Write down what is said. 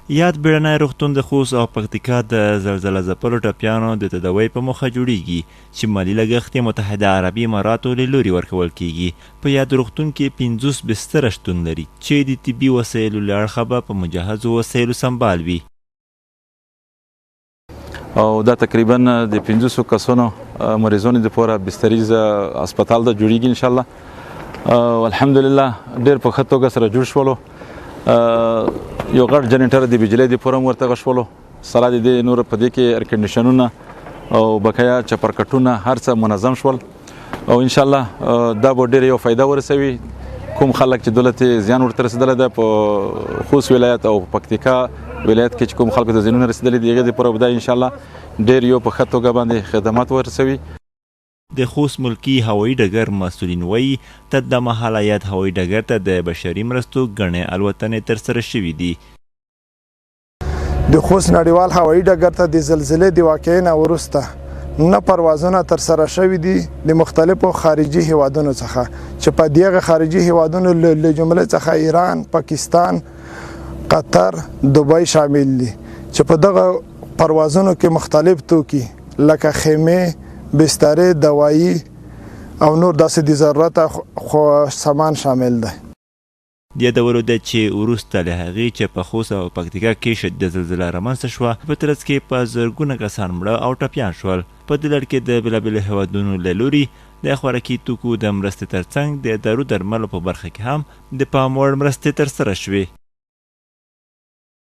یاد بیړنی روغتون د خوست او پکتیکا د زلزله ځپلو ټپیانو د تداوۍ په موخه جوړیږي، چې مالي لګښت یې متحده عربي اماراتو له لوري ورکول کیږي. په یاد روغتون کې 50 بستره شتون لري، چې د طبي وسایلو له اړخه به په مجهزو وسایلو سمبال وي. او دا تقریبا د 500 کسانو مریضانو لپاره بستریز هسپتال ده جوړیږي ان شاء الله. او الحمدلله ډیر په ښه توګه سره جوړ شولو. یو غټ جنریټر د بجلی د پوره ورته غشولو سره د دې نور په دې کې ایر کنډیشنونه او بقایا چپرکټونه هر څه منظم شول، او ان شاء الله دا به ډیر یو فائدہ ورسوي کوم خلک چې دولت زیان ورته رسیدلی ده په خوست ولایت او پکتیکا ولایت کې، چې کوم خلکو ته زیانونه رسیدلي دي، هغې دپاره به دا ان شاء الله ډیر یو په ښه توګه باندې خدمات ورسوي. د خوست ملکي هوایي ډګر مسؤلین وایي، تر دا مهاله یاد هوایي ډګر ته د بشري مرستو ګڼې الوتنې ترسره شوې دي. د خوست نړیوال هوایي ډګر ته د زلزلې د واقعې نه وروسته نه پروازونه ترسره شوي دي د مختلفو خارجي هیوادونو څخه، چې په دغه خارجي هیوادونو له جملې څخه ایران، پاکستان، قطر، دوبۍ شامل دي، چې په دغه پروازونو کې مختلف توکي لکه خیمې، بسترې، دوایی او نور داسې د ضرورت خو سامان شامل دی. د یادولو ده چې وروسته له هغې چې په خوست او پکتیکا کې شدیده زلزله رامنځته شوه، په ترڅ کې په زرګونه کسان مړه او ټپیان شول. په دې لړ کې د بېلابېلو هېوادونو له لوري د خوراکي توکو د مرستې ترڅنګ د دارو درملو په برخه کې هم د پام وړ مرستې ترسره شوې.